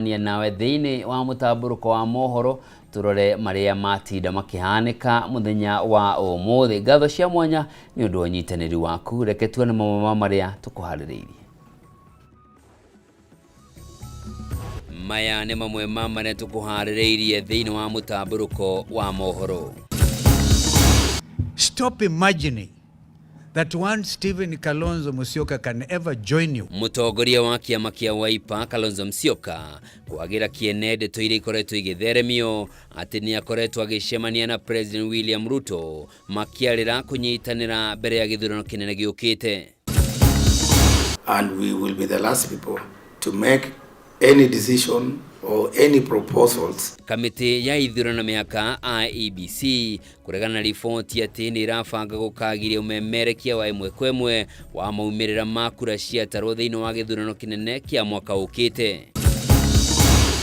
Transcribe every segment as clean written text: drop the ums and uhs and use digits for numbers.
Nawe thĩinĩ wa mũtambũrũko wa mohoro tũrore marĩa matinda makĩhanĩka mũthenya wa ũmũthĩ. Ngatho cia mwanya nĩ ũndũ wa ũnyitanĩri waku, reke tuone mamwe ma marĩa tũkũharĩrĩirie. Maya nĩ mamwe ma marĩa tũkũharĩrĩirie thĩinĩ wa mũtambũrũko wa mohoro. Stop imagining that one Stephen Kalonzo Musyoka can ever join you. Mũtongoria wa kĩama kĩa Wiper Kalonzo Musyoka kwagĩra kĩene ndeto iria ikoretwo igĩtheremio atĩ nĩ akoretwo agĩcemania na President William Ruto makĩarĩra kũnyitanĩra mbere ya gĩthurano kĩnene gĩũkĩte. And we will be the last people to make any decision or any proposals. Kamĩtĩ ya ithurano mĩhaka IEBC kũregana na riboti atĩ nĩ ĩrabanga gũkagiria ũmemerekia wa ĩmwe kwa ĩmwe wa maumĩrĩra ma kura ciatarwo thĩinĩ wa gĩthurano kĩnene kĩa mwaka ũkĩte.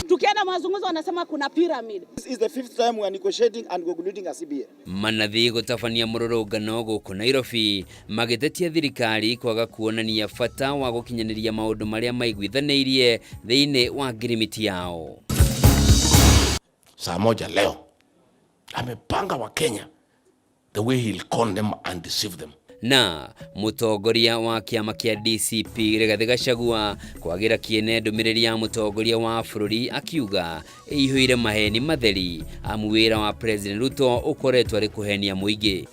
Tukienda mazungumzo wanasema kuna pyramid. This is the fifth time we are negotiating and concluding a CBA. Manathi gũtabania mũrũrũngano gũkũ Nairobi magĩtetia thirikari kwaga kuonania bata wa gũkinyanĩria maũndũ marĩa maiguithanĩirie thĩinĩ wa ngirimiti yao. Saa moja leo amepanga wa Kenya the way he'll con them and deceive them. Na mũtongoria wa kĩama kĩa DCP Rigathĩ Gachagua kwagĩra kĩene ndũmĩrĩri ya mũtongoria wa bũrũri akiuga ĩihũire maheni matheri amu wĩra wa President Ruto ũkoretwo arĩ kũhenia mũingĩ.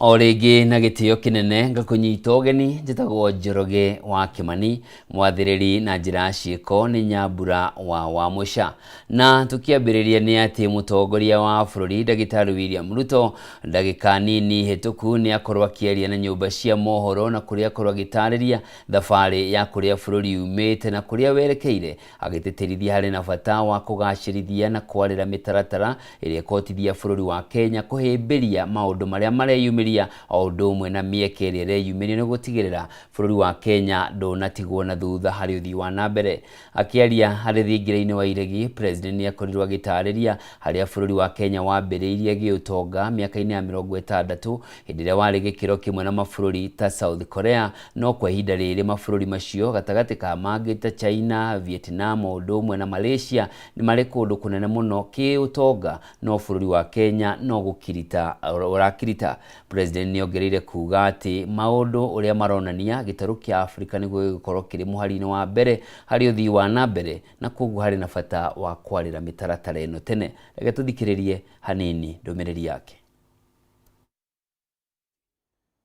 O rĩngĩ na gĩtĩo kĩnene ngakũnyita ũgeni, njĩtagwo Njoroge wa Kĩmani, mwathĩrĩri na njĩra ya ciĩko nĩ Nyambura wa Wamũca. Na tũkĩambĩrĩria nĩ atĩ mũtongoria wa bũrũri Ndagĩtarĩ William Ruto ndagĩka nini hĩtũku nĩ akorwo akĩaria na nyũmba cia mohoro na kũrĩa akorwo agĩtarĩria thabarĩ ya kũrĩa bũrũri umĩte na kũrĩa werekeire, agĩtĩtĩrithia harĩ na bata wa kũgacĩrithia na kwarĩra mĩtaratara ĩrĩa ĩkũhotithia bũrũri wa Kenya kũhĩmbĩria maũndũ marĩa mareyumĩria o ũndũ ũmwe na mĩeke ĩrĩa ĩreyumĩria nĩ gũtigĩrĩra bũrũri wa Kenya ndũnatigwo na thutha harĩ ũthii wa na mbere. Akĩaria harĩ thingira-inĩ wa Iregi, President nĩ akorirwo agĩtarĩria harĩa bũrũri wa Kenya wambĩrĩirie gĩũtonga mĩaka-inĩ ya 60 hĩndĩ ĩrĩa warĩ gĩkĩro kĩmwe na mabũrũri ta South Korea, no kwa ihinda rĩrĩ mabũrũri macio gatagatĩ ka mangĩ ta China, Vietnam o ũndũ ũmwe na Malaysia nĩ marĩ kũndũ kũnene mũno kĩũtonga, no bũrũri wa Kenya no gũkirita ũrakirita. President nĩ ongereire kuga atĩ maũndũ ũrĩa maronania gĩtarũ kĩa Afrika nĩguo gĩgũkorwo kĩrĩ mũhari-inĩ wa mbere harĩ ũthii wa na mbere, na koguo harĩ na bata wa kwarĩra mĩtaratara ĩno tene. Reke tũthikĩrĩrie hanini ndũmĩrĩri yake.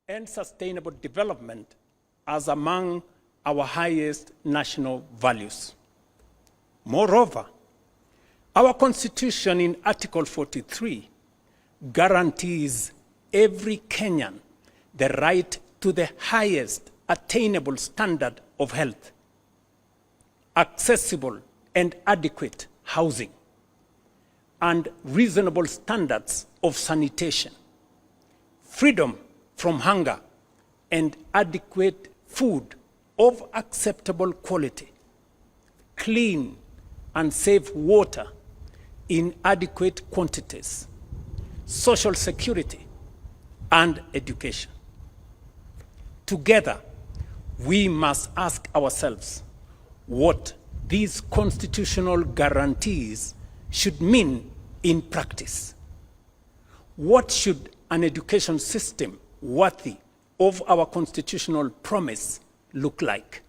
And sustainable development as among our highest national values. Moreover, our Constitution in Article 43 guarantees every Kenyan the right to the highest attainable standard of health, accessible and adequate housing, and reasonable standards of sanitation, freedom from hunger, and adequate food of acceptable quality, clean and safe water in adequate quantities, social security, and education. Together, we must ask ourselves what these constitutional guarantees should mean in practice. What should an education system worthy of our constitutional promise look like?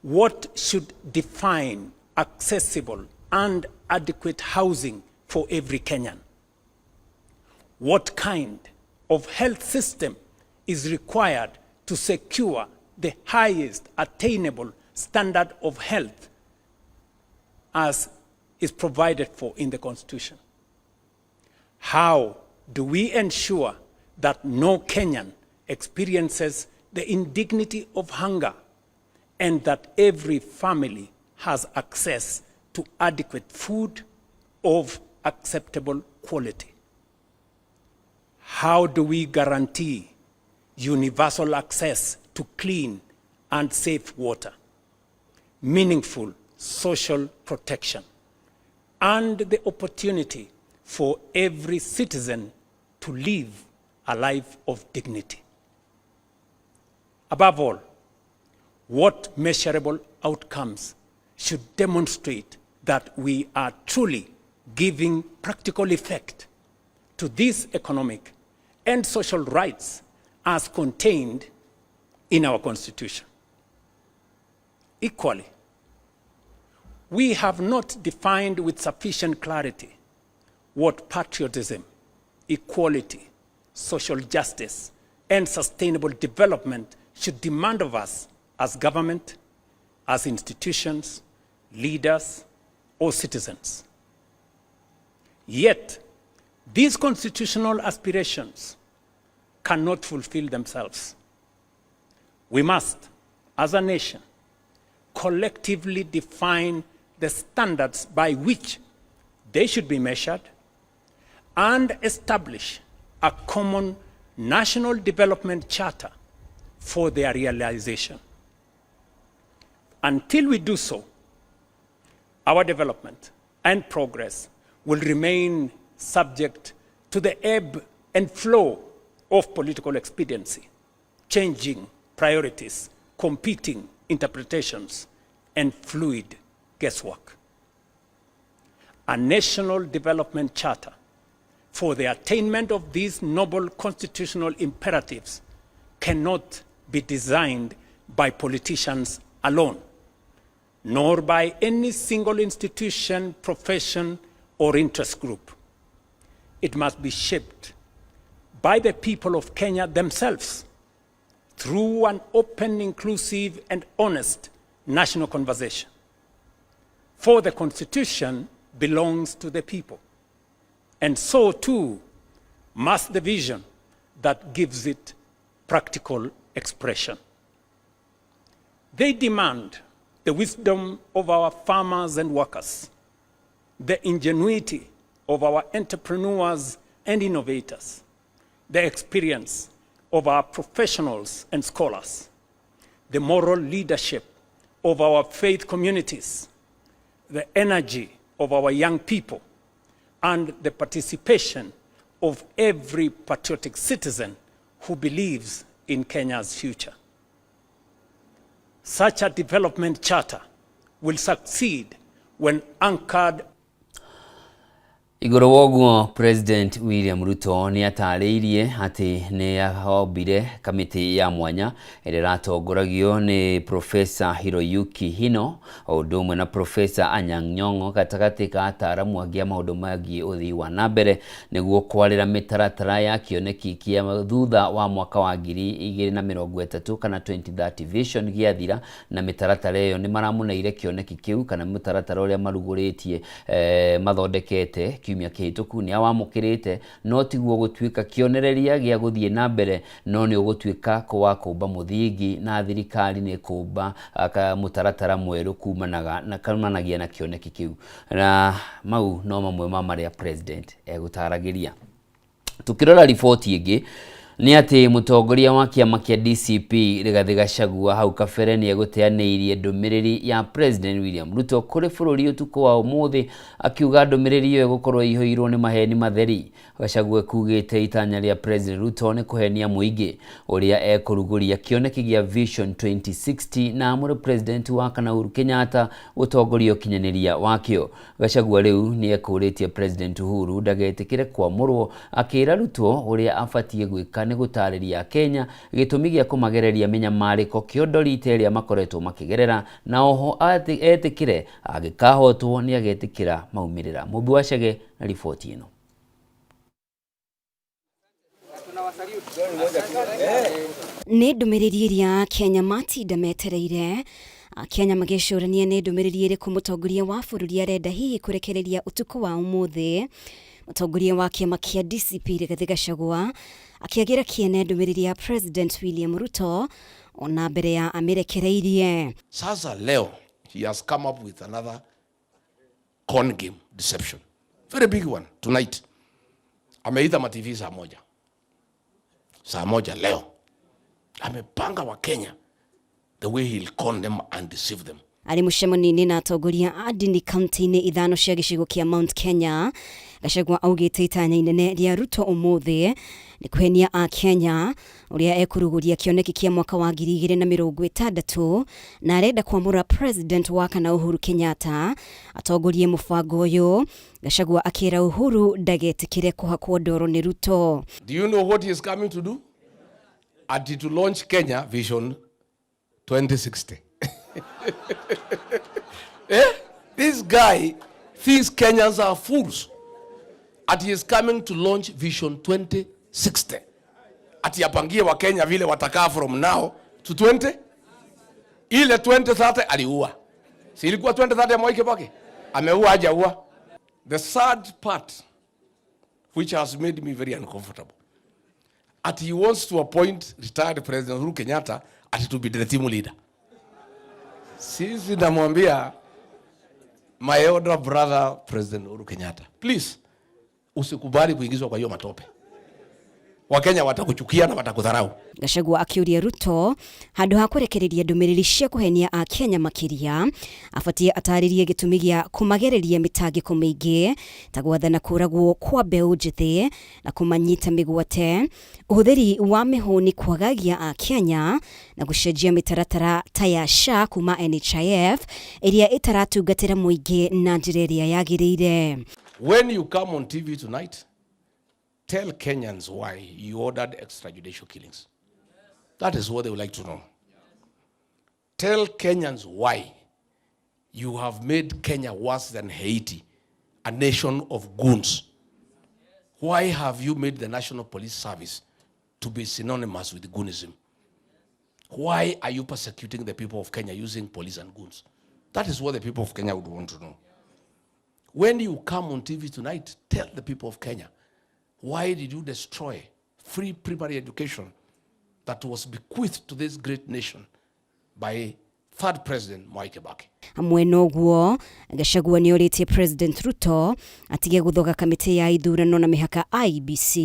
What should define accessible and adequate housing for every Kenyan? What kind of health system is required to secure the highest attainable standard of health as is provided for in the Constitution? How do we ensure that no Kenyan experiences the indignity of hunger and that every family has access to adequate food of acceptable quality? How do we guarantee universal access to clean and safe water, meaningful social protection, And the opportunity for every citizen to live a life of dignity. Above all, what measurable outcomes should demonstrate that we are truly giving practical effect to these economic and social rights as contained in our Constitution? Equally, we have not defined with sufficient clarity what patriotism, equality, social justice, and sustainable development should demand of us as government, as institutions, leaders, or citizens. Yet, these constitutional aspirations cannot fulfill themselves. We must, as a nation, collectively define the standards by which they should be measured and establish a common national development charter for their realization. Until we do so, our development and progress will remain subject to the ebb and flow of political expediency, changing priorities, competing interpretations, and fluid guesswork. A national development charter for the attainment of these noble constitutional imperatives cannot be designed by politicians alone, nor by any single institution, profession, or interest group. It must be shaped by the people of Kenya themselves through an open, inclusive, and honest national conversation. For the Constitution belongs to the people, and so too must the vision that gives it practical expression. They demand the wisdom of our farmers and workers, the ingenuity of our entrepreneurs and innovators, the experience of our professionals and scholars, the moral leadership of our faith communities, the energy of our young people, and the participation of every patriotic citizen who believes in Kenya's future. Such a development charter will succeed when anchored Igũrũ wa ũguo, President William Ruto nĩ atarĩirie atĩ nĩ ahombire kamĩtĩ ya mwanya ĩrĩa ĩratongoragio nĩ Professor Hiroyuki Hino o ũndũ ũmwe na Professor Anyang' Nyong'o gatagatĩ ka ataramu angĩ a maũndũ megiĩ ũthii wa na mbere nĩguo kwarĩra mĩtaratara ya kĩoneki kĩa thutha wa mwaka wa 2030 kana 2030 Vision gĩathira. Na mĩtaratara ĩyo nĩ maramũneire kĩoneki kĩu kana mũtaratara ũrĩa marugũrĩtie mathondekete kiumia kĩhĩtũku nĩ awamũkĩrĩte, no tiguo gũtuĩka kĩonereria gĩa gũthiĩ na mbere, no nĩ ũgũtuĩka wa kũmba mũthingi na thirikari nĩ kũmba mũtaratara mwerũ kumanaga na kumanagia na kĩoneki kĩu. Na mau no mamwe ma marĩa President egũtaragĩria. Tukĩrora riboti ĩngĩ nĩ atĩ mũtongoria wa kĩama kĩa DCP Rigathĩ Gachagua hau kabere nĩ egũteanĩirie ndũmĩrĩri ya President William Ruto kũrĩ bũrũri ũtukũ wa ũmũthĩ, akiuga ndũmĩrĩri ĩyo ĩgũkorwo ĩihũirwo nĩ maheni matheri. Gachagua kugĩte itanya rĩa President Ruto nĩ kũhenia mũingĩ ũrĩa ekũrugũria kĩoneki gĩa Vision 2060 na amũre President wa kana Uhuru Kenyatta gũtongoria ũkinyanĩria wakĩo. Gachagua rĩu nĩ ekũrĩtie President Uhuru ndagetĩkĩre kwamũrwo, akĩra Ruto ũrĩa abatiĩ gwĩka nĩ gũtarĩria Kenya gĩtũmi gĩa kũmagereria mĩnyamarĩko kĩondorite ĩrĩa makoretwo makĩgerera, na oho etĩkĩre angĩkahotwo nĩ agetĩkĩra maumĩrĩra. Mũmbi wa Chege na riboti ĩno. Nĩ ndũmĩrĩri ĩrĩa Kenya matinda metereire. Akenya magĩcũrania nĩ ndũmĩrĩri ĩrĩkũ mũtongoria wa bũrũri arenda hihi kũrekereria ũtukũ wa ũmũthĩ. Mũtongoria wa kĩama kĩa DCP Rigathĩ Gachagua akĩagĩra kĩene ndũmĩrĩri ya President William Ruto ona mbere ya amĩrekereirie. Sasa leo he has come up with another con game deception. Very big one tonight. Ameita ma TV saa 1. Saa 1 leo. Amepanga Wakenya the way he'll con them and deceive them. Arĩ mũcemanio-inĩ na atongoria a ndini kaunti-inĩ 5 cia gĩcigo kĩa Mount Kenya, Gachagua augĩte itanya inene rĩa Ruto ũmũthĩ nĩ kũhenia a Kenya ũrĩa ekũrugũria kĩoneki kĩa mwaka wa 2060 na arenda kwamũra President wa kana Uhuru Kenyatta atongorie mũbango ũyũ. Gachagua akĩra Uhuru ndagetĩkĩre kũhakwo ndoro nĩ Ruto. Do you know what he is coming to do? Ati to launch Kenya Vision 2060. Eh? This guy thinks Kenyans are fools. Ati he is coming to launch Vision 2060. Ati apangie wa Kenya vile watakaa from now to 20. Ile 2030 aliua. Si ilikuwa 2030 ya Mwai Kibaki? Ameua hajaua. The sad part which has made me very uncomfortable. Ati he wants to appoint retired President Uhuru Kenyatta ati to be the team leader. Sisi namwambia my elder brother President Uhuru Kenyatta, please usikubali kuingizwa kwa hiyo matope. Wakenya watakuchukia na watakudharau. Gachagua akiuria Ruto handũ ha kũrekereria ndũmĩrĩri cia kũhenia a Kenya makĩria abatie atarĩrie gĩtũmi gĩa kũmagereria mĩtangĩko mĩingĩ ta gwathana kũragwo kwa mbeũ njĩthĩ na kũmanyita mĩgwate, ũhũthĩri wa mĩhũni kwagagia a Kenya na gũcenjia mĩtaratara ta ya SHA kuma NHIF ĩrĩa ĩtaratungatĩra mũingĩ na njĩra ĩrĩa yagĩrĩire. When you come on TV tonight, tell Kenyans why you ordered extrajudicial killings. That is what they would like to know. Tell Kenyans why you have made Kenya worse than Haiti, a nation of goons. Why have you made the National Police Service to be synonymous with goonism? Why are you persecuting the people of Kenya using police and goons? That is what the people of Kenya would want to know. When you come on TV tonight, tell the people of Kenya, why did you destroy free primary education that was bequeathed to this great nation by third President Mwai Kibaki? Hamwe noguo Gachagua nĩ orĩtie President Ruto atige gũthoga kamĩtĩ ya ithurano na mĩhaka IEBC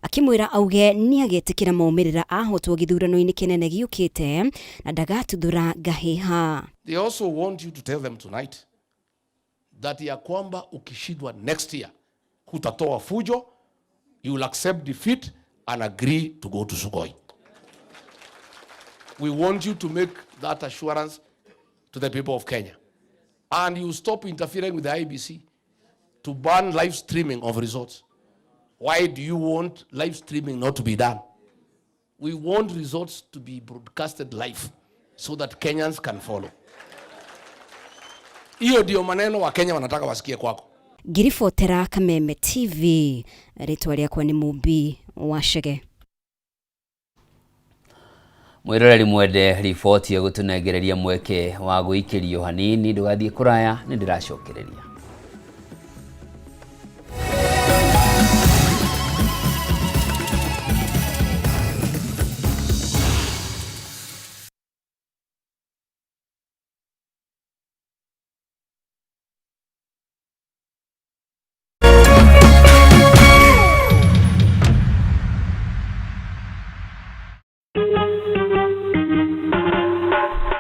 akĩmwĩra auge nĩ agetĩkĩra maumĩrĩra ahotwo gĩthurano-inĩ kĩnene gĩũkĩte na ndagatuthũra ngahĩha. They also want you to tell them tonight that ya kwamba ukishindwa next year hutatoa fujo, you will accept defeat and agree to go to Sugoi. We want you to make that assurance to the people of Kenya. And you stop interfering with the IEBC to ban live streaming of results. Why do you want live streaming not to be done? We want results to be broadcasted live so that Kenyans can follow. Hiyo ndio maneno wa Kenya wanataka wasikie kwako. Ngiribotera Kameme TV, rĩtwa rĩakwa nĩ Mumbi wa Chege. Mwiroreri mwende riboti ĩgũtũnengereria mweke wa gũikĩrio hanini ndũgathiĩ kũraya nĩ ndĩracokereria.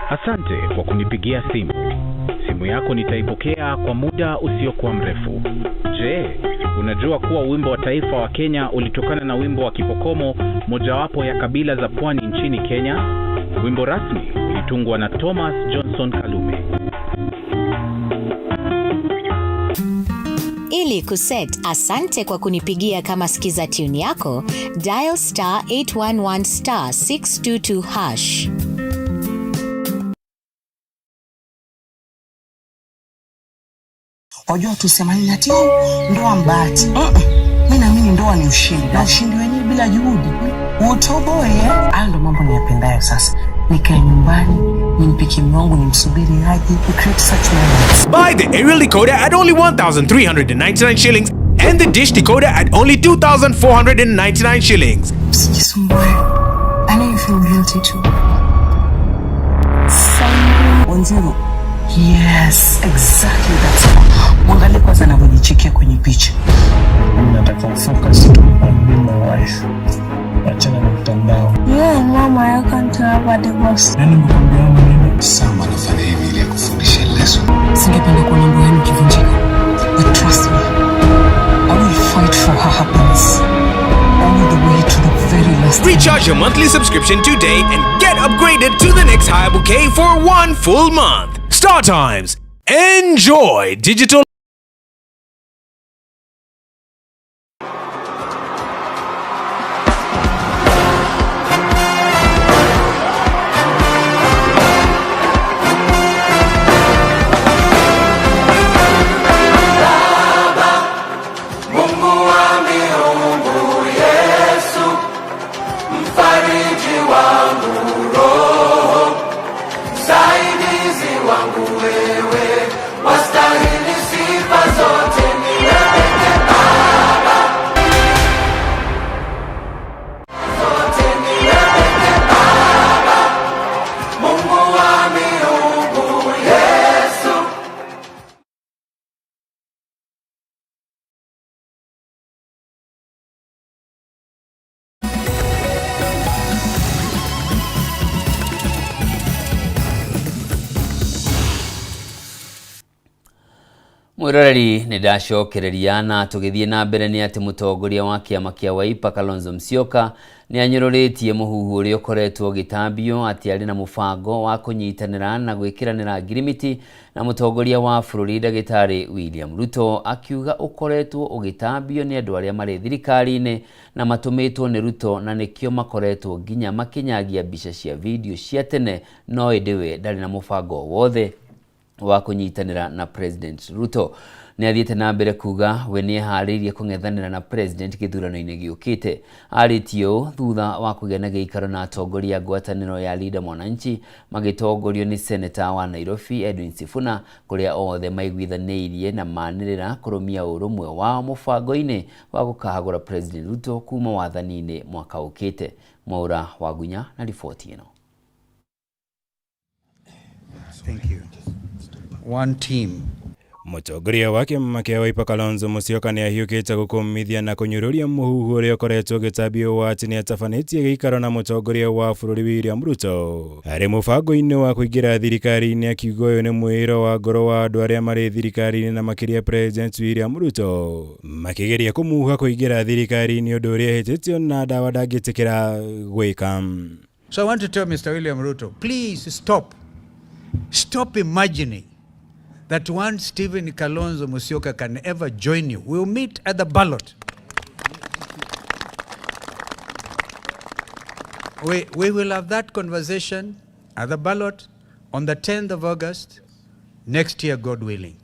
Asante kwa kunipigia simu. Simu yako nitaipokea kwa muda usiokuwa mrefu. Je, unajua kuwa wimbo wa taifa wa Kenya ulitokana na wimbo wa Kipokomo, mojawapo ya kabila za pwani nchini Kenya? Wimbo rasmi ulitungwa na Thomas Johnson Kalume. Ili kuset asante kwa kunipigia kama skiza tune yako, dial star 811 star 622 hash. Wajua tusema nini ati ndoa mbahati. Mimi naamini ndoa ni ushindi, na ushindi wenyewe bila juhudi utoboe. Hayo ndo mambo niyapendayo sasa. Nikae nyumbani, nimpikie mume wangu, nimsubiri aje. We create such moments. Buy the aerial decoder at only 1,399 shillings and the dish decoder at only 2,499 shillings. Usijisumbue. I know you feel guilty too. 10. Yes, exactly that's it. Mwangalie kwanza anavyojichekia kwenye picha. Mimi nataka focus tu on being my wife. Achana na mtandao. Yeah, mama, I can't have a divorce. Nani mkwambia maneno? Sam anafanya hivi ili akufundishe. Yesu. Singependa kuona ndoa yenu ikivunjika. But trust me, I will fight for her happiness all the way to the very last. Recharge your monthly subscription today and get upgraded to the next higher bouquet for one full month. StarTimes. Enjoy digital. Mungu wa miungu, Yesu mfariji wangu, Roho msaidizi wangu, wewe wastahili sifa zote, ni wewe pekee Baba, zote ni wewe pekee Baba, Mungu wa miungu, Yesu. Mwiroreri nĩ ndacokereria na tũgĩthiĩ na mbere nĩ atĩ mũtongoria wa kĩama kĩa Wiper Kalonzo Musyoka nĩ anyũrũrĩtie mũhuhu ũrĩa ũkoretwo ũgĩtambio atĩ arĩ na mũbango wa kũnyitanĩra na gwĩkĩranĩra ngirimiti na mũtongoria wa bũrũri ndagĩtarĩ William Ruto, akiuga ũkoretwo ũgĩtambio nĩ andũ arĩa marĩ thirikari-inĩ na matũmĩtwo nĩ Ruto na nĩkĩo makoretwo nginya makĩnyagia mbica cia video cia tene, no ĩndĩ we ndarĩ na mũbango wothe wa kũnyitanĩra na President Ruto. Nĩ athiĩte na mbere kuga we nĩ eharĩirie kũng'ethanĩra na President gĩthurano-inĩ gĩũkĩte. Arĩtie ũũ thutha wa kũgĩa na gĩikaro na atongoria a ngwatanĩro ya Linda Mwananchi magĩtongorio nĩ Seneta wa Nairobi Edwin Sifuna, kũrĩa othe maiguithanĩirie na manĩrĩra kũrũmia ũrũmwe wao mũbango-inĩ wa gũkahagũra President Ruto kuma wathani-inĩ mwaka ũkĩte. Mwaura Wagunya na riboti ĩno. Thank you. One team. Mũtongoria wa kĩama kĩa Wiper Kalonzo Musyoka nĩ ahiũkĩte gũkũmithia na kũnyũrũria mũhuhu ũrĩa ũkoretwo ũgĩtambio wa atĩ nĩ atabanĩtie gĩikaro na mũtongoria wa bũrũri William Ruto arĩ mũbango-inĩ wa kũingĩra thirikari-inĩ, akiuga ũyũ nĩ mwĩĩro wa ngoro wa andũ arĩa marĩ thirikari-inĩ na makĩria President William Ruto makĩgeria kũmuha kũingĩra thirikari-inĩ, ũndũ ũrĩa ehĩtĩtio na ndawa ndangĩtĩkĩra gwĩka. So I want to tell Mr. William Ruto, please stop. Stop imagining that one Stephen Kalonzo Musyoka can ever join you. We'll meet at the ballot. We will have that conversation at the ballot on the 10th of August next year, God willing.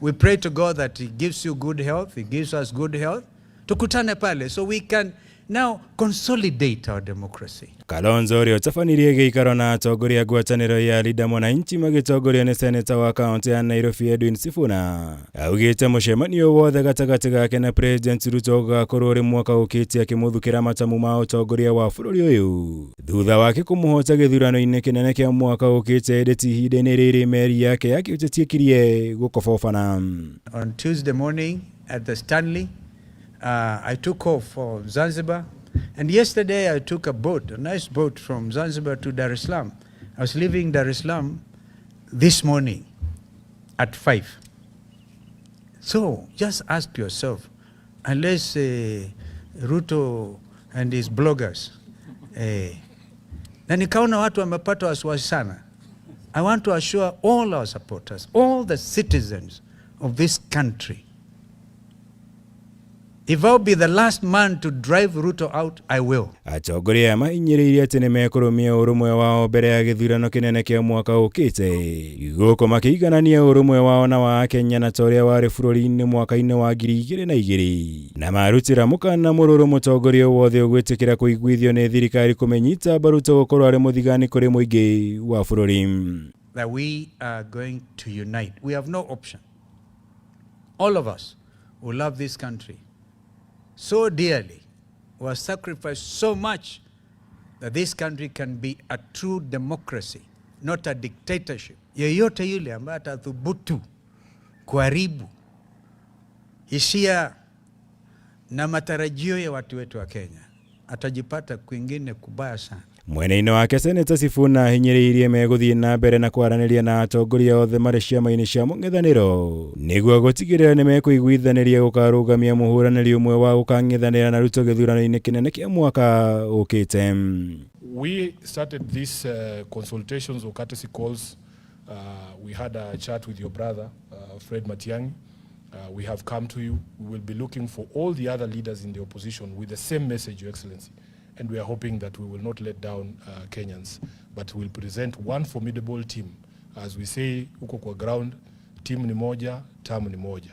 We pray to God that He gives you good health, He gives us good health. Tukutane pale so we can now consolidate our democracy. Kalonzo ũrĩa ũtabanirie gĩikaro na atongoria ngwatanĩro ya Linda Mwananchi magĩtongorio nĩ seneta wa kaunti ya Nairobi Edwin Sifuna augĩte mũcemanio wothe gatagatĩ gake na President Ruto ũgakorwo ũrĩ mwaka ũkĩte, akĩmũthukĩra matamu ma ũtongoria wa bũrũri ũyũ thutha wake kũmũhota gĩthurano-inĩ kĩnene kĩa mwaka ũkĩte, ĩndĩ ti ihinda-inĩ rĩrĩ meri yake ya kĩũteti ĩkirie gũkobobana. On Tuesday morning at the Stanley, I took off for Zanzibar. And yesterday I took a boat, a nice boat from Zanzibar to Dar es Salaam. I was leaving Dar es Salaam this morning at 5. So just ask yourself, unless Ruto and his bloggers, na nikaona watu wamepata wasiwasi sana. I want to assure all our supporters, all the citizens of this country, if I'll be the last man to drive Ruto out, I will. Atongoria aya mahinyĩrĩirie atĩ nĩ mekũrũmia ũrũmwe wao mbere ya gĩthurano kĩnene kĩa mwaka ũkĩte, gũkũ makĩiganania ũrũmwe wao na wa Kenya na ta ũrĩa warĩ bũrũri-inĩ mwaka-inĩ wa 2002, na marutĩra mũkana mũrũrũ mũtongoria wothe ũgwĩtĩkĩra kũiguithio nĩ thirikari kũmĩnyita mbaru ta gũkorwo arĩ mũthigani kũrĩ mũingĩ wa bũrũri. That we are going to unite. We have no option. All of us who love this country so dearly, who have sacrificed so much that this country can be a true democracy, not a dictatorship. Yeyote yule ambaye atathubutu kuharibu hisia na matarajio ya watu wetu wa Kenya atajipata kwingine kubaya sana. Mwena-inĩ wake Seneta Sifuna ahinyĩrĩirie megũthiĩ na mbere na kwaranĩria na atongoria othe marĩ ciama-inĩ cia mũng'ethanĩro nĩguo gũtigĩrĩra nĩmekũiguithanĩria gũkarũgamia mũhũranĩri ũmwe wa gũkang'ethanĩra na Ruto gĩthurano-inĩ kĩnene kĩa mwaka ũkĩte. We started these consultations or courtesy calls. We had a chat with your brother, Fred Matiang'i. We have come to you. We will be looking for all the other leaders in the opposition with the same message, Your Excellency. And we are hoping that we will not let down Kenyans, but we'll present one formidable team. As we say, huko kwa ground, team ni moja, term ni moja.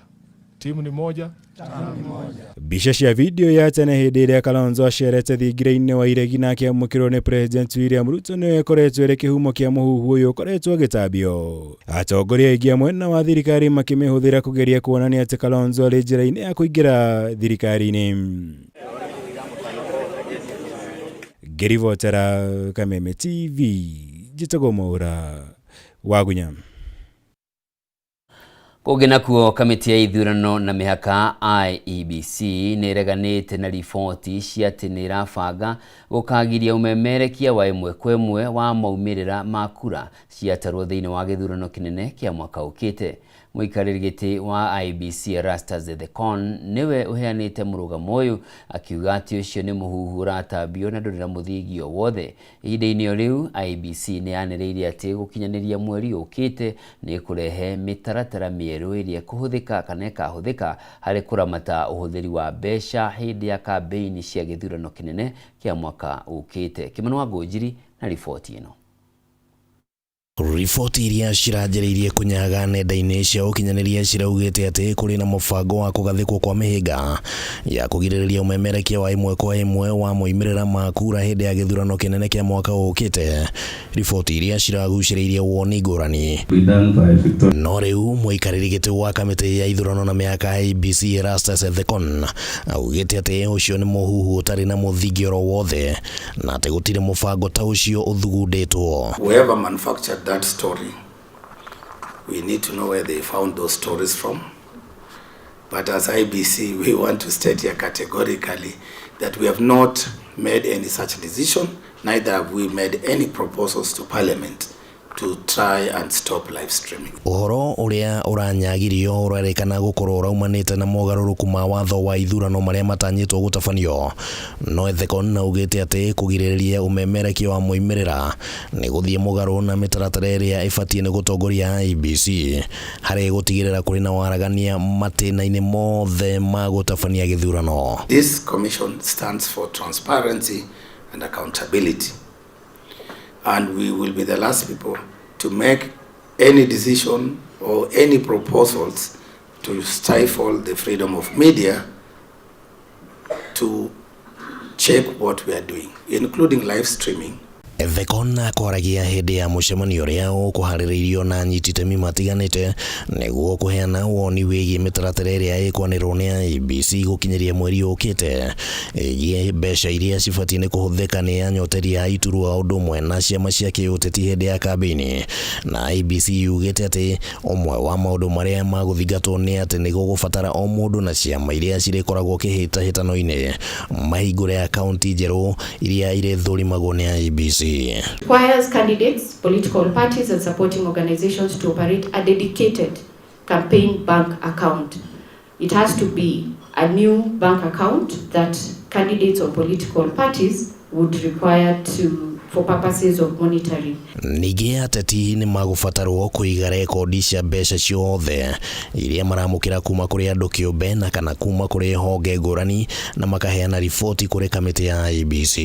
Timu ni moja, term ni moja. Mbica cia video ya tene hĩndĩ ĩrĩa Kalonzo acerete thingira-inĩ wa iregi na akĩamũkĩrwo nĩ President William Ruto nĩyo ĩkoretwo ĩrĩ kĩhumo kĩa mũhuhu ũyũ ũkoretwo ũgĩtambio. Atongoria aingĩ a mwena wa thirikari makĩmĩhũthĩra kũgeria kuonania atĩ Kalonzo arĩ njĩra-inĩ ya kũingĩra thirikari-inĩ. Ngĩribotera Kameme TV, njĩtagwo Mwaura Wagunya. Kũngĩ nakuo kamĩtĩ ya ithurano na mĩhaka IEBC nĩ ĩreganĩte na riboti cia atĩ nĩ ĩrabanga gũkagiria ũmemerekia wa ĩmwe kwa ĩmwe wa maumĩrĩra ma kura ciatarwo thĩinĩ wa gĩthurano kĩnene kĩa mwaka ũkĩte. Mũikarĩri gĩtĩ wa IEBC Erastus Ethekon nĩwe ũheanĩte mũrũgamo ũyũ akiuga atĩ ũcio nĩ mũhuhu ũratambio na ndũrĩ na mũthingi o wothe. Ihinda-inĩ o rĩu IEBC nĩ yanĩrĩire atĩ gũkinyanĩria mweri ũkĩte nĩ ĩkũrehe mĩtaratara mĩerũ ĩrĩa ĩkũhũthĩka kana ĩkahũthĩka harĩ kũramata ũhũthĩri wa mbeca hĩndĩ ya kambĩini cia gĩthurano kĩnene kĩa mwaka ũkĩte. Kĩmani wa Ngũnjiri na riboti ĩno. Riboti iria ciranjĩrĩirie kũnyaga nenda-inĩ cia ũkinyanĩria ciraugĩte atĩ kũrĩ na mũbango wa kũgathĩkwo kwa mĩhĩnga ya kũgirĩrĩria ũmemerekia wa ĩmwe kwa ĩmwe wa moimĩrĩra ma kura hĩndĩ ya gĩthurano kĩnene kĩa mwaka ũkĩte. Riboti iria ciragucĩrĩirie woni ngũrani. No rĩu mũikarĩri gĩtĩ wa kamĩtĩ ya ithurano na mĩhaka IEBC Erastus Ethekon augĩte atĩ ũcio nĩ mũhuhu ũtarĩ na mũthingi oro wothe na atĩ gũtirĩ mũbango ta ũcio ũthugundĩtwo. Whoever manufactured that story, we need to know where they found those stories from. But as IEBC, we want to state here categorically that we have not made any such decision, neither have we made any proposals to Parliament to try and stop live streaming. Ũhoro ũrĩa ũranyagirio ũrerĩkana gũkorwo ũraumanĩte na mogarũrũku ma watho wa ithurano marĩa matanyĩtwo gũtabanio. No Ethekon augĩte atĩ kũgirĩrĩria ũmemerekia wa moimĩrĩra nĩ gũthiĩ mũgarũ na mĩtaratara ĩrĩa ĩbatiĩ nĩ gũtongoria IEBC harĩ gũtigĩrĩra kũrĩ na waragania matĩna-inĩ mothe ma gũtabania gĩthurano. This commission stands for transparency and accountability. And we will be the last people to make any decision or any proposals to stifle the freedom of media to check what we are doing, including live streaming. Ethekon akwaragia hĩndĩ ya mũcemanio ũrĩa ũkũharĩrĩirio na anyiti itemi matiganĩte nĩguo kũheana woni wĩgiĩ mĩtaratara ĩrĩa ĩkwanĩrĩrwo nĩ IEBC gũkinyĩria mweri ũkĩte ĩgiĩ mbeca iria cibatiĩ nĩ kũhũthĩka nĩ anyoteri a iturwa ũndũ ũmwe na ciama cia kĩũteti hĩndĩ ya kambĩini. Na IEBC yugĩte atĩ ũmwe wa maũndũ marĩa magũthingatwo nĩ atĩ nĩ gũgũbatara o mũndũ na ciama iria cirĩkoragwo kĩhĩtahĩtano-inĩ mahingũre akaunti njerũ iria irĩthũrimagwo nĩ IEBC. Requires candidates, political parties and supporting organizations to operate a dedicated campaign bank account. It has to be a new bank account that candidates or political parties would require to for purposes of monitoring. Ningĩ ateti nĩ magũbatarwo kũiga rekondi cia mbeca ciothe iria maramũkĩra kuma kũrĩ andũ kĩũmbe na kana kuma kũrĩ honge ngũrani na makaheana riboti kũrĩ kamĩtĩ ya IEBC.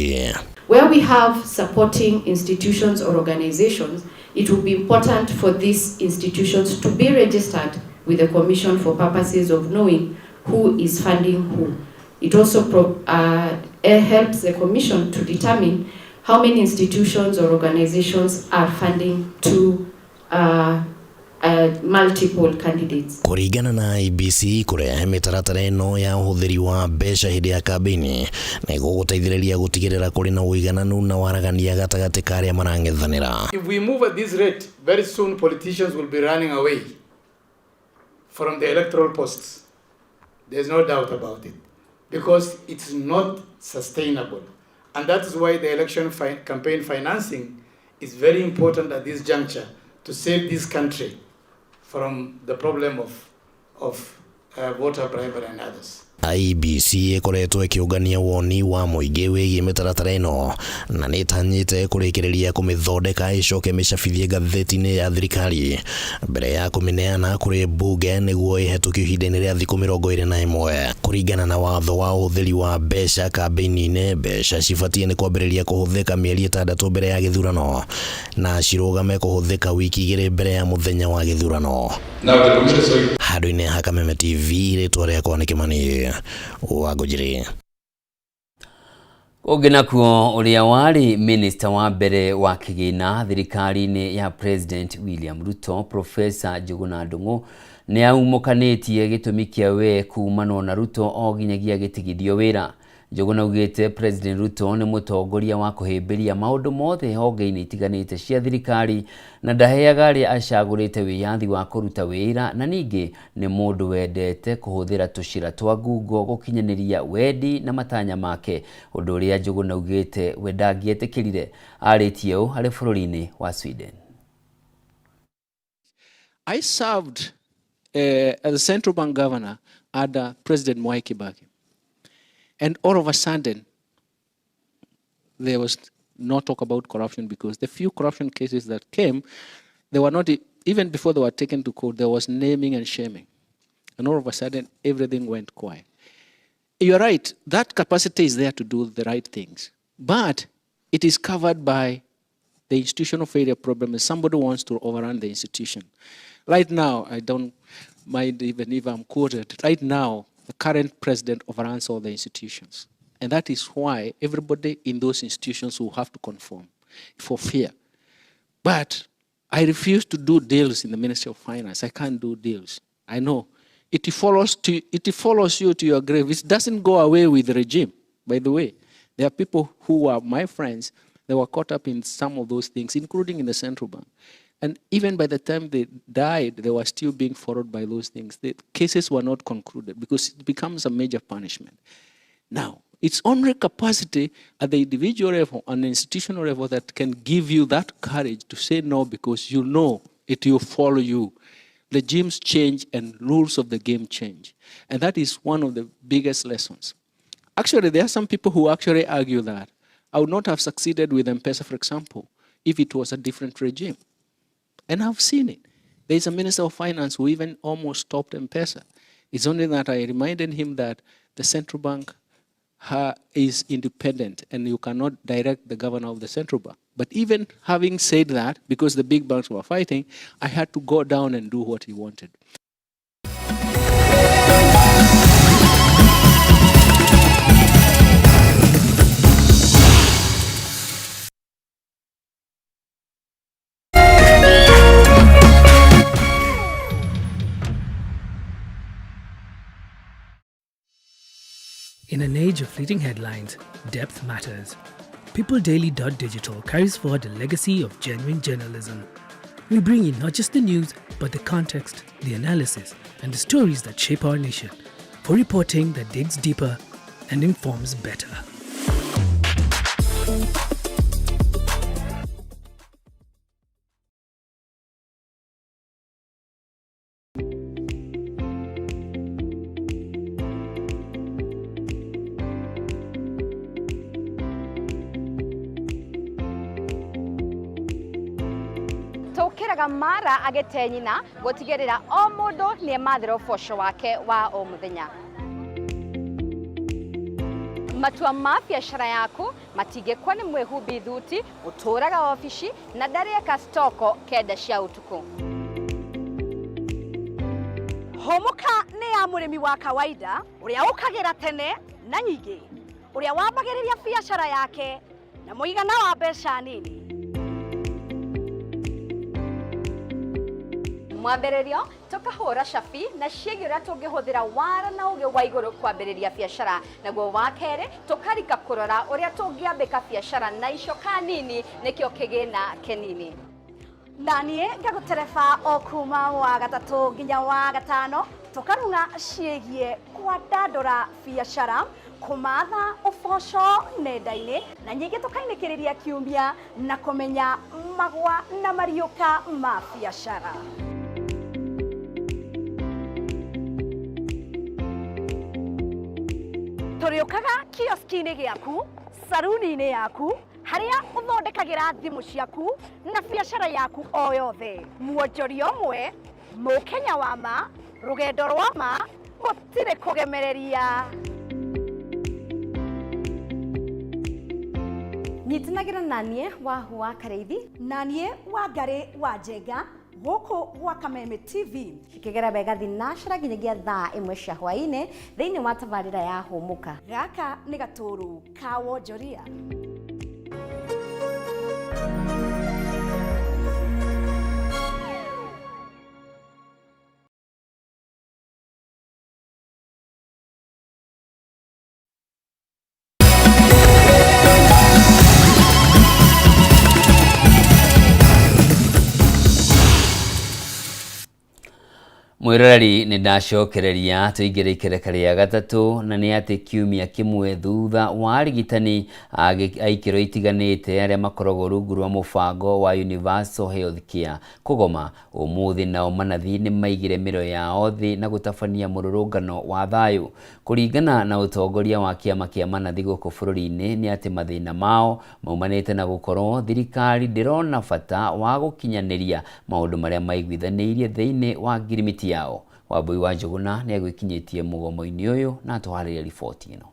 Where we have supporting institutions or organizations, it will be important for these institutions to be registered with the Commission for purposes of knowing who is funding who. It also helps the Commission to determine how many institutions or organizations are funding to multiple candidates. Kũringana na IEBC kũrehe mĩtaratara ĩno ya ũhũthĩri wa mbeca hĩndĩ ya kambĩini nĩ gũgũteithĩrĩria gũtigĩrĩra kũrĩ na ũigananu na waragania gatagatĩ ka arĩa marang'ethanĩra. If we move at this rate, very soon politicians will be running away from the electoral posts. There's no doubt about it, because it's not sustainable. And that is why the election campaign financing is very important at this juncture to save this country from the problem of voter bribery and others. IEBC ĩkoretwo ĩkĩũngania woni wa mũingĩ wĩgiĩ mĩtaratara ĩno na nĩ ĩtanyĩte kũrĩkĩrĩria kũmĩthondeka ĩcoke mĩcabithie ngathĩti-inĩ ya thirikari mbere ya kũmĩneana kũrĩ mbunge nĩguo ĩhetũkio ihinda-inĩ rĩa thikũ 21. Kũringana na watho wa ũhũthĩri wa mbeca kambĩini-inĩ, mbeca cibatiĩ nĩ kwambĩrĩria kũhũthĩka mĩeri 6 mbere ya gĩthurano na cirũgame kũhũthĩka wiki 2 mbere ya mũthenya wa gĩthurano. Handũ-inĩ ha Kameme TV, rĩtwa rĩakwa nĩ Kĩmani wa Ngũnjiri. Kũngĩ nakuo, ũrĩa warĩ minista wa mbere wa kĩgĩna thirikari-inĩ ya President William Ruto, Professor Njuguna Ndung'u, nĩ aumũkanĩtie gĩtũmi kĩa we kuumanwo na Ruto o nginyagia gĩtigithio wĩra. Njuguna augĩte President Ruto nĩ mũtongoria wa kũhĩmbĩria maũndũ mothe honge-inĩ itiganĩte cia thirikari na ndaheaga arĩa acagũrĩte wĩyathi wa kũruta wĩra, na ningĩ nĩ mũndũ wendete kũhũthĩra tũcĩra twa ngungo gũkinyanĩria wendi na matanya make, ũndũ ũrĩa Njuguna augĩte we ndangĩetĩkĩrire. Arĩtie ũũ arĩ bũrũri-inĩ wa Sweden. I served as a central bank governor under President Mwai Kibaki. And all of a sudden, there was no talk about corruption because the few corruption cases that came, they were not, even before they were taken to court, there was naming and shaming. And all of a sudden, everything went quiet. You're right, that capacity is there to do the right things. But it is covered by the institutional failure problem if somebody wants to overrun the institution. Right now, I don't mind even if I'm quoted, right now, the current president overruns all the institutions. And that is why everybody in those institutions will have to conform for fear. But I refuse to do deals in the Ministry of Finance. I can't do deals. I know. It follows you to your grave. It doesn't go away with the regime, by the way. There are people who are my friends. They were caught up in some of those things, including in the central bank. And even by the time they died, they were still being followed by those things. The cases were not concluded because it becomes a major punishment. Now, it's only capacity at the individual level and institutional level that can give you that courage to say no, because you know it will follow you. Regimes change and rules of the game change. And that is one of the biggest lessons. Actually, there are some people who actually argue that I would not have succeeded with M-Pesa, for example, if it was a different regime. And I've seen it. There is a minister of finance who even almost stopped M-Pesa. It's only that I reminded him that the central bank is independent and you cannot direct the governor of the central bank. But even having said that, because the big banks were fighting, I had to go down and do what he wanted. In an age of fleeting headlines, depth matters. PeopleDaily.digital carries forward a legacy of genuine journalism. We bring you not just the news, but the context, the analysis, and the stories that shape our nation, for reporting that digs deeper and informs better. Tũkĩraga mara agĩte nyina gũtigĩrĩra o mũndũ nĩ emathĩra ũboco wake wa o mũthenya. Matua ma biacara yaku matingĩkwo nĩ mwĩhumbi thuti ũtũraga obici na ndarĩeka stoko 9 cia ũtukũ. Hũmũka nĩ ya mũrĩmi wa kawaida ũrĩa ũkagĩra tene na nyingĩ, ũrĩa wambagĩrĩria biacara yake na mũigana wa mbeca nini. Mwambĩrĩrio tũkahũra cabi na ciĩgiĩ ũrĩa tũngĩhũthĩra wara na ũgĩ wa igũrũ kwambĩrĩria biacara, naguo wa kerĩ tũkarika kũrora ũrĩa tũngĩambĩka biacara na icoka nini nĩkĩo kĩgĩna kĩnini. Na niĩ ngagũtereba o kuma wa gatatũ nginya wa gatano Tũkarung'a ciĩgiĩ kwandandũra biacara, kũmatha ũboco nenda-inĩ, na nyingĩ tũkainĩkĩrĩria kiumia na kũmenya magwa na mariũka ma biacara. Tũrĩũkaga kioski-inĩ gĩaku, saruni-inĩ yaku, harĩa ũthondekagĩra thimũ ciaku na biacara yaku o yothe. Muonjoria ũmwe, mũkenya wa ma, rũgendo rwa ma, gũtirĩ kũgemereria. Nyitanagĩra na niĩ Wahu wa Karĩithi, na niĩ Wangarĩ wa Njenga, gũkũ gwa Kameme TV. Cikĩgera wega thinacara nginyagia thaa ĩmwe cia hwaĩ-inĩ thĩinĩ wa tabarĩra ya Hũmũka. Gaka nĩ gatũrũ ka wonjoria. Mwĩroreri nĩ ndacokereria tũingĩre ikereka rĩa gatatũ, na nĩ atĩ kiumia kĩmwe thutha wa arigitani a ikĩro itiganĩte arĩa makoragwo rungu rwa mũbango wa Universal Health Care kũgoma ũmũthĩ, nao manathi nĩ maigire mĩro yao thĩ na gũtabania mũrũrũngano wa thayũ. Kũringana na ũtongoria wa kĩama kĩa manathi gũkũ bũrũri-inĩ nĩ atĩ mathĩna mao maumanĩte na gũkorwo thirikari ndĩrona bata wa gũkinyanĩria maũndũ marĩa maiguithanĩirie thĩinĩ wa ngirimiti yao. Wambui wa Njũgũna nĩ agwĩkinyĩtie mũgomo-inĩ ũyũ na atũharĩria riboti ĩno.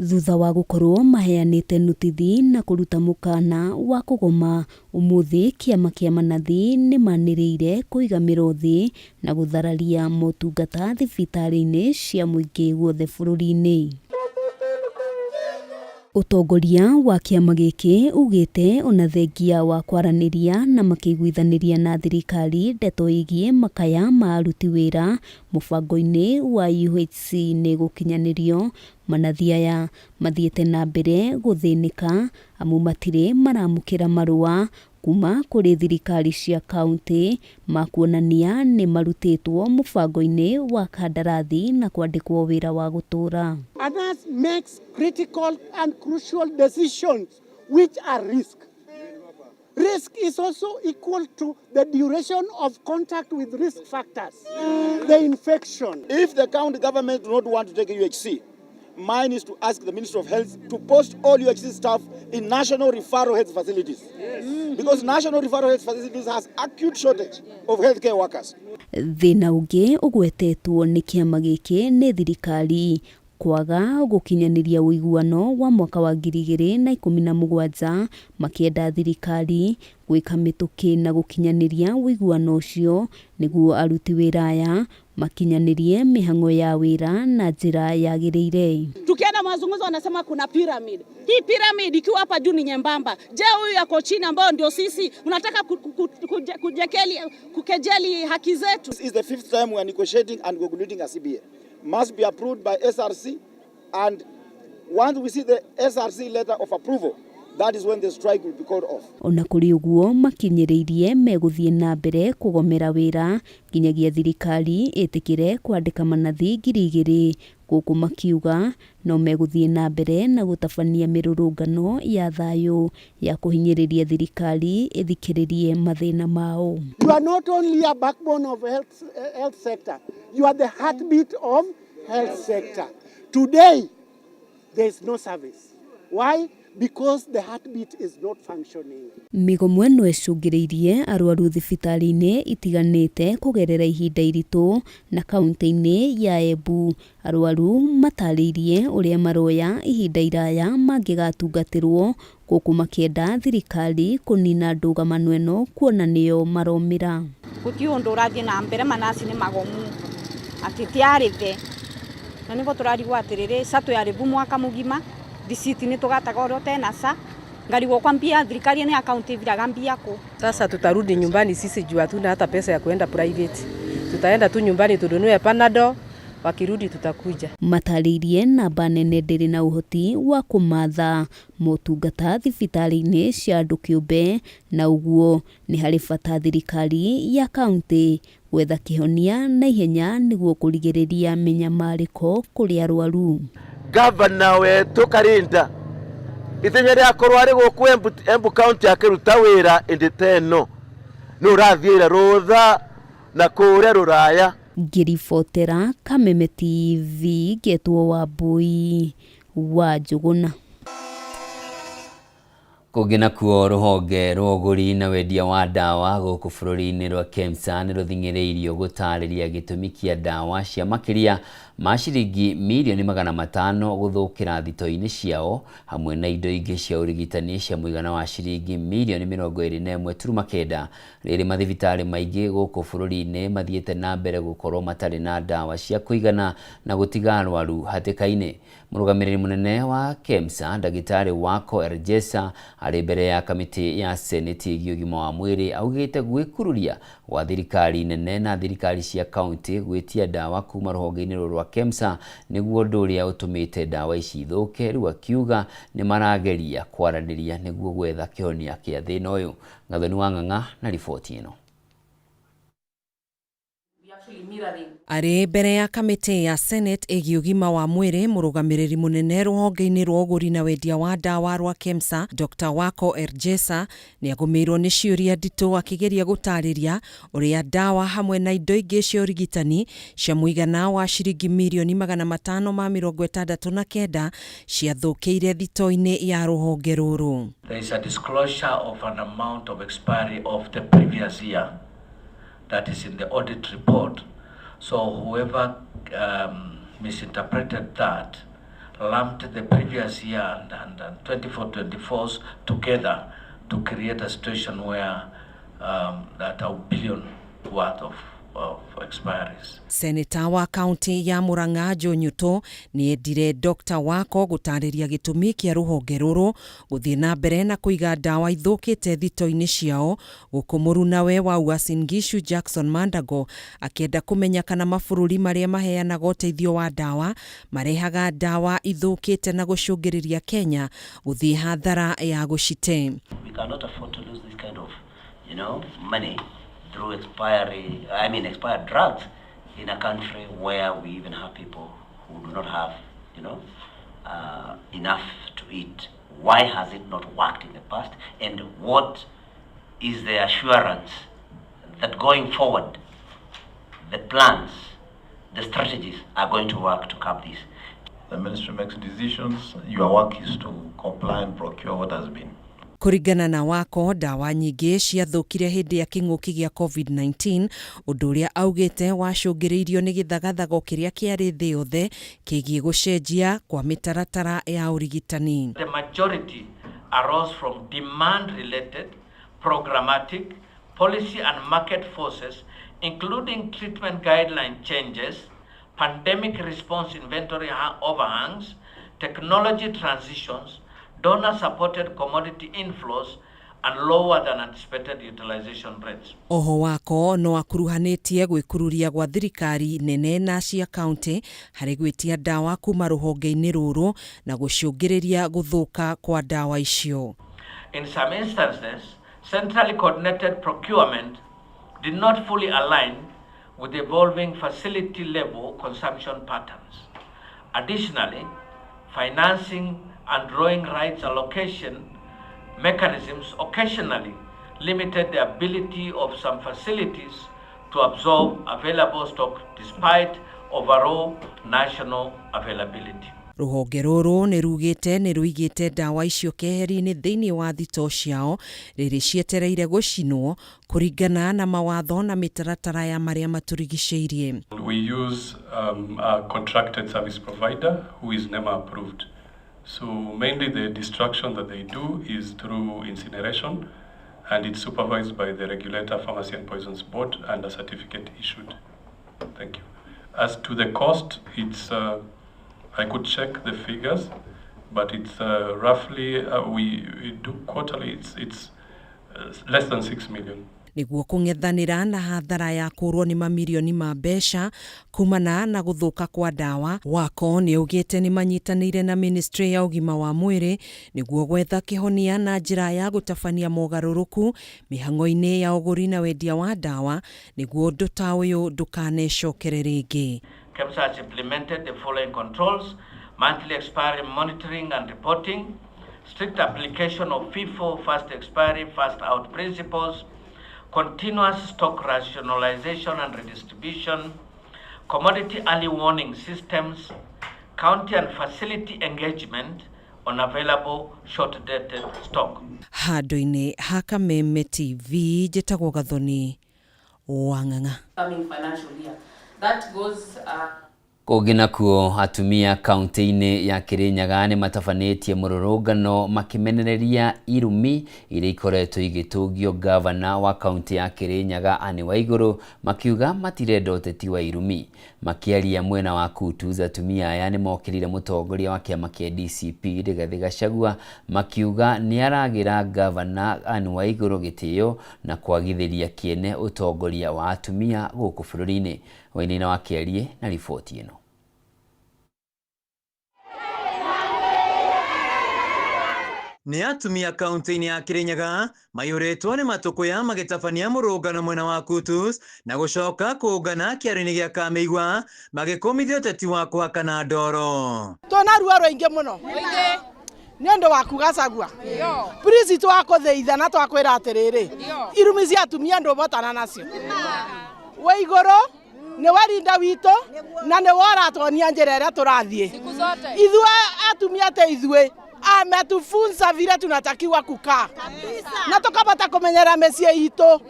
Thutha wa gũkorwo maheanĩte nũtithi na kũruta mũkana wa kũgoma, ũmũthĩ kĩama kĩa manathi nĩmanĩrĩire kũiga mĩro thĩ na gũthararia motungata thibitarĩ-inĩ cia mũingĩ guothe bũrũri-inĩ. Ũtongoria wa kĩama gĩkĩ ugĩte ona thengia wa kwaranĩria na makĩiguithanĩria na thirikari ndeto ĩgiĩ makaya ma aruti wĩra mũbango-inĩ wa UHC nĩ gũkinyanĩrio, manathi aya mathiĩte na mbere gũthĩnĩka amu matirĩ maramũkĩra marũa kuma kũrĩ thirikari cia kauntĩ ma kuonania nĩ marutĩtwo mũbango-inĩ wa kandarathi na kwandĩkwo wĩra wa gũtũũra. A nurse makes critical and crucial decisions which are risk. Risk is also equal to the duration of contact with risk factors, the infection. If the county government do not want to take UHC, mine is to ask the Ministry of Health to post all UHC staff in national referral health facilities. Yes. Because national referral health facilities has acute shortage of healthcare workers. Thĩna ũngĩ ũgwetetwo nĩ kĩama gĩkĩ nĩ thirikari kwaga gũkinyanĩria ũiguano wa mwaka wa 2017, makĩenda thirikari gwĩka mĩtũkĩ na gũkinyanĩria ũiguano ũcio nĩguo aruti wĩra aya makinyanĩrie mĩhang'o ya wĩra na njĩra yagĩrĩire. Tukienda mazungumzo wanasema kuna pyramid. Hii pyramid ikiwa hapa juu ni nyembamba. Je, huyu yako chini ambao ndio sisi unataka kukejeli haki zetu? This is the fifth time we are negotiating and concluding a CBA. Must be approved by SRC, and once we see the SRC letter of approval, that is when the strike will be called off. Ona kũrĩ ũguo makinyĩrĩirie megũthiĩ na mbere kũgomera wĩra nginyagia thirikari ĩtĩkĩre kwandĩka manathi 2000, gũkũ makiuga no megũthiĩ na mbere na gũtabania mĩrũrũngano ya thayũ ya kũhinyĩrĩria thirikari ĩthikĩrĩrie mathĩna mao. You are not only a backbone of health sector, you are the heartbeat of health sector. Today, there is no service. Why? Because the heartbeat is not functioning. Mĩgomo ĩno ĩcũngĩrĩirie arwaru thibitarĩ-inĩ itiganĩte kũgerera ihinda iritũ na kaunti-inĩ ya Embu. Arwaru matarĩirie ũrĩa maroya ihinda iraya mangĩgatungatĩrwo, gũkũ makĩenda thirikari kũnina ndũgamano ĩno kuona nĩyo maromĩra. Gũtirĩ ũndũ ũrathiĩ na mbere, manasi nĩ magomu atĩ ti arĩthe, na nĩguo tũrarigwo atĩrĩrĩ ca twĩ mwaka mũgima risiti nĩ tũgataga ũrĩa ũtena ca ngarigwo kwa mbia thirikari nĩ akaunti ĩviraga mbia kũ. Sasa tutarudi nyumbani sisi juu hatuna hata pesa ya kuenda private. Tutaenda tu nyumbani tununue Panadol, Wakirudi tutakuja. Matarĩirie namba nene ndĩrĩ na ũhoti wa kũmatha motungata thibitarĩ-inĩ cia andũ kĩũmbe, na ũguo nĩ harĩ bata thirikari ya kaunti gwetha kĩhonia na ihenya nĩguo kũrigĩrĩria mĩnyamarĩko kũrĩ arwaru. Gavana wetu Karinda ithenya rĩakorwo arĩ gũkũ Embu County akĩruta wĩra ĩndĩ ta ĩno nĩ ũrathiĩra rũtha na kũrĩa rũraya. Ngĩribotera Kameme TV ngetwo Wambui wa Njũgũna. Kũngĩ nakuo rũhonge rwa ũgũri na wendia wa ndawa gũkũ bũrũri-inĩ rwa KEMSA nĩ rũthing'ĩrĩirio gũtarĩria gĩtũmi kĩa ndawa cia makĩria ma ciringi mirioni 500 gũthũkĩra thito-inĩ ciao hamwe na indo ingĩ cia ũrigitani cia mũigana wa ciringi mirioni 21.9 rĩrĩ mathibitarĩ maingĩ gũkũ bũrũri-inĩ mathiĩte na mbere gũkorwo matarĩ na ndawa cia kũigana na gũtiga arwaru hatĩka-inĩ. Mũrũgamĩrĩri mũnene wa KEMSA ndagĩtarĩ Wako Erjesa arĩ mbere ya kamĩtĩ ya Seneti ĩgiĩ ũgima wa mwĩrĩ augĩte gwĩkururia gwa thirikari nene na thirikari cia kaunti gwĩtia ndawa kuma rũhonge-inĩ rũrũ rwa KEMSA nĩguo ũndũ ũrĩa ũtũmĩte ndawa ici ithũke. Rĩu akiuga nĩ marageria kwaranĩria nĩguo gwetha kĩhonia kĩa thĩna ũyũ. Gathoni wa Ng'ang'a na riboti ĩno. Arĩ mbere ya kamĩtĩ ya Senate ĩgiĩ ũgima wa mwĩrĩ, mũrũgamĩrĩri mũnene rũhonge-inĩ rwa ũgũri na wendia wa ndawa rwa KEMSA Dr. Wako Erjesa nĩ agũmĩirwo nĩ ciũria nditũ akĩgeria gũtarĩria ũrĩa ndawa hamwe na indo ingĩ cia ũrigitani cia mũigana wa ciringi mirioni 569 ciathũkĩire thito-inĩ ya rũhonge rũrũ. There is a disclosure of an amount of expiry of the previous year that is in the audit report. So whoever misinterpreted that lumped the previous year and 24-24s together to create a situation where that a billion worth of expiries. Senator wa kaunti ya Murang'a Joe Nyuto nĩ endire Dr. Wako gũtarĩria gĩtũmi kĩa rũhonge rũrũ gũthiĩ na mbere na kũiga ndawa ithũkĩte thito-inĩ ciao gũkũ mũrunawe wa Uasin Gishu Jackson Mandago akĩenda kũmenya kana mabũrũri marĩa maheanaga ũteithio wa ndawa marehaga ndawa ithũkĩte na gũcũngĩrĩria Kenya gũthiĩ hathara ya gũcite. We cannot afford to lose this kind of, you know, money through expired drugs in a country where we even have people who do not have, you know, enough to eat. Why has it not worked in the past? And what is the assurance that going forward, the plans, the strategies are going to work to curb this? The ministry makes decisions. Your work is to comply and procure what has been. Kũringana na Wako, ndawa nyingĩ ciathũkire hĩndĩ ya kĩng'ũki gĩa COVID-19, ũndũ ũrĩa augĩte wacũngĩrĩirio nĩ gĩthagathago kĩrĩa kĩarĩ thĩ yothe kĩgiĩ gũcenjia kwa mĩtaratara ya ũrigitani. The majority arose from demand-related, programmatic, policy and market forces, including treatment guideline changes, pandemic response inventory overhangs, technology transitions, donor-supported commodity inflows, and lower than anticipated utilization rates. Oho Wako no akuruhanĩtie gwĩkururia gwa thirikari nene na cia kaunti harĩ gwĩtia ndawa kuma rũhonge-inĩ rũrũ na gũcũngĩrĩria gũthũka kwa ndawa icio. In some instances, centrally coordinated procurement did not fully align with evolving facility level consumption patterns. Additionally, financing and drawing rights allocation mechanisms occasionally limited the ability of some facilities to absorb available stock despite overall national availability. Rũhonge rũrũ nĩ rugĩte nĩ rũigĩte ndawa icio keheri-inĩ thĩinĩ wa thito ciao rĩrĩ cietereire gũcinwo kũringana na mawatho na mĩtaratara ya marĩa matũrigicĩirie. We use a contracted service provider who is NEMA approved. So mainly the destruction that they do is through incineration, and it's supervised by the regulator, Pharmacy and Poisons Board, and a certificate issued. Thank you. As to the cost, it's I could check the figures, but it's roughly, we do quarterly, it's less than 6 million. Nĩguo kũng'ethanĩra na hathara ya kũrwo nĩ mamirioni ma mbeca kumana na gũthũka kwa ndawa. Wako nĩaugĩte nĩmanyitanĩire na ministry ya ũgima wa mwĩrĩ nĩguo gwetha kĩhonia na njĩra ya gũtabania mogarũrũku mĩhang'o-inĩ ya ũgũri na wendia wa ndawa nĩguo ũndũ ta ũyũ ndũkanecokere rĩngĩ. KEMSA has implemented the following controls: monthly expiry monitoring and reporting, strict application of FIFO, first expiry, first out principles, continuous stock rationalization and redistribution, commodity early warning systems, county and facility engagement on available short-dated stock. Handũ-inĩ ha Kameme TV njĩtagwo Gathoni Wang'ang'a. Coming financial year. That goes Kũngĩ nakuo, atumia kaunti-inĩ ya Kirinyaga nĩ matabanĩtie mũrũrũngano makĩmenereria irumi iria ikoretwo igĩtũngio ngavana wa kaunti ya Kirinyaga Anne Waigũrũ, makiuga matirenda ũteti wa irumi. Makĩaria mwena wa Kutus, atumia aya nĩ mokĩrire mũtongoria wa kĩama kĩa DCP Rigathĩ Gachagua, makiuga nĩ aragĩra ngavana Anne Waigũrũ gĩtĩo na kwagithĩria kĩene ũtongoria wa atumia gũkũ bũrũri-inĩ. Wainaina wa Kĩarie na riboti ĩno. Nĩ atumia kaunti-inĩ ya Kirinyaga maiyũrĩtwo nĩ matũkũya magĩtabania mũrũngano mwena wa Kutus na gũcoka kũngana kĩaro-inĩ gĩa Kamĩigua magĩkũmithia ũteti wa kũhakana ndoro. Twĩna ruo rũingĩ mũno nĩ ũndũ waku Gachagua. Please twakũthĩitha na twakwĩra atĩrĩrĩ, irumi cia atumia ndũbotana nacio. Wĩ igũrũ nĩwe rinda witũ na nĩwe ũratuonia njĩra ĩrĩa tũrathiĩ. Ithuĩ atumia te ithuĩ ametufunza vile tunatakiwa kukaa na tukabata kumenyerera mĩciĩ itũ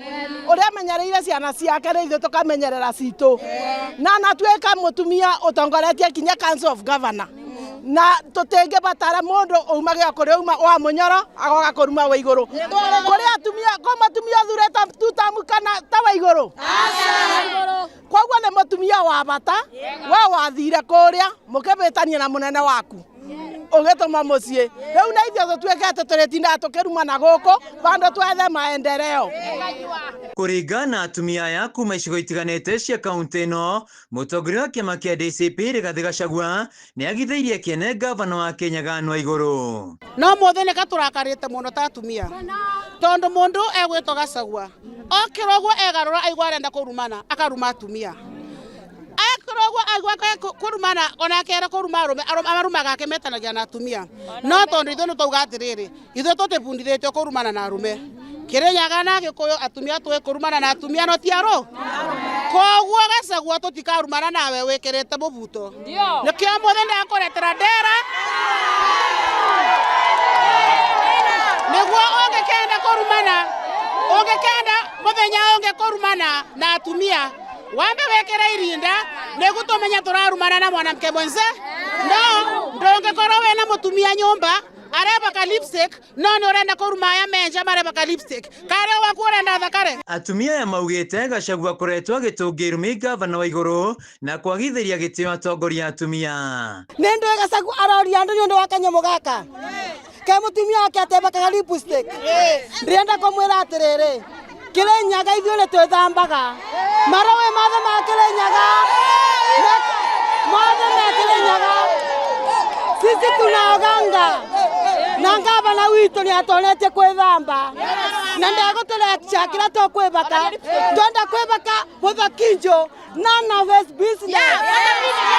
ũrĩa amenyereire ciana ciake nĩ ithuĩ tukamenyerera citũ na natuĩka mũtumia ũtongoretie kinya Council of Governor na tũtingĩbatara mũndũ umagĩa kũrĩa uma wa mũnyoro agoka kũruma wa igũrũ kũrĩ atumia kũ mũtumia ũthurĩte tutamu kana ta wa igũrũ koguo nĩ mũtumia wa bata we wathire kũrĩa mũkĩbĩtania na mũnene waku ũgĩtũma mũciĩ rĩu na ithuĩ tũtuĩke atĩ tũrĩtindaga tũkĩrumana gũkũ bandũ twethe maendeleo. Kũringana na atumia aya kuma icigo itiganĩte cia kaunti ĩno, mũtongoria wa kĩama kĩa DCP Rigathĩ Gachagua nĩ agithĩirie kĩene ngavana wa Kĩnyaga Anne Waigũrũ. No mũthĩ nĩ katũrakarĩte mũno ta atumia tondũ mũndũ egwĩtwo Gachagua okĩra ũguo egarũra aigua arenda kũrumana akaruma atumia ekĩra ũguo aigua kũrumana ona akera kũruma arũme amarumaga akĩmetanagia na atumia no tondũ ithuĩ nĩ twauga atĩrĩrĩ ithuĩ tũtĩbundithĩtio kũrumana na arũme Kĩrĩnyaga na Gĩkũyũ atumia tũĩ kũrumana na atumia no ti arũ koguo Gachagua tũtikarumana nawe wĩkĩrĩte mũbuto nĩkĩo mũthĩ ndakũretera ndera nĩguo ũngĩkenda kũrumana ũngĩkenda mũthenya ũngĩ kũrumana na atumia wambe wĩkĩre irinda nĩguo tũmenye tũrarumana na mwanamke mwenze no ndũngĩkorwo wĩna mũtumia nyũmba arebaka lipstick no nĩ ũrenda kũruma aya menja marebaka lipstick kare waku ũrenda thakare. Atumia aya maugĩte Gachagua akoretwo agĩtũngia irumi ngavana wa igũrũ na kwagithĩria gĩtĩo atongoria atumia. Nĩ ndũĩ Gachagua aroria andũ nĩ ũndũ wa kanyamũ gaka ke mũtumia wake atebakaga lipstick. Ndĩrenda kũmwĩra atĩrĩrĩ, Kĩrĩnyaga ithuĩ nĩ twĩthambaga marũĩ mothe ma Kĩrĩnyaga mothe ma Kĩrĩnyaga sisi tunaoganga na ngavana witũ nĩ atonetie kwĩthamba na ndegũtũrecha kĩrĩa tũkwĩbaka twenda kwĩbaka gũthakinjo none of his business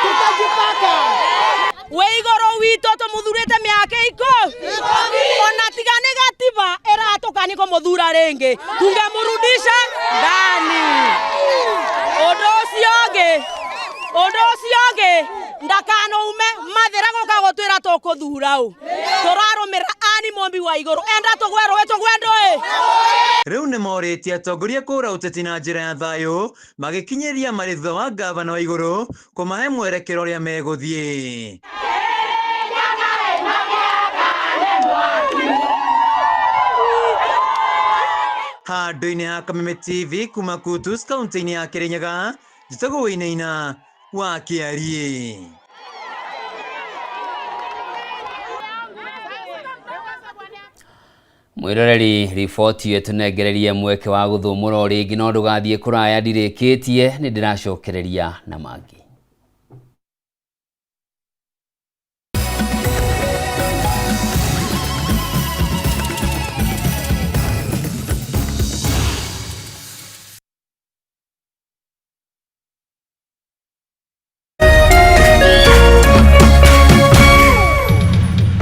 tutajipaka. Wĩ igũrũ witũ tũmũthurĩte mĩaka ikũ ona tiga nĩ gatiba ĩratũka nĩ kũmũthura rĩngĩ tungemurudisha ndani. Ũndũ ũcio ũngĩ ũndũ ũcio ũngĩ ndakanaume mathĩra gũka gũtwĩra tũkũthura ũ tũrarũmĩrĩra Ani Mũmbi wa igũrũ enda tũgwe rũĩ tũgwe ndũĩ. Rĩu nĩ morĩtie atongoria kũũra ũteti na njĩra ya thayũ magĩkinyĩria marĩ thutha wa ngavana wa igũrũ kũmahe mwerekero ũrĩa megũthiĩ. Handũ-inĩ ha Kameme TV kuma Kutus kaunti-inĩ ya Kĩrĩnyaga, njĩtagwo Wainaina wa Kĩariĩ. Mwĩroreri, riboti ĩyo ĩtũnengererie mweke wa gũthũmũra o rĩngĩ, no ndũgathiĩ kũraya, ndirĩkĩtie, nĩ ndĩracokereria na mangĩ.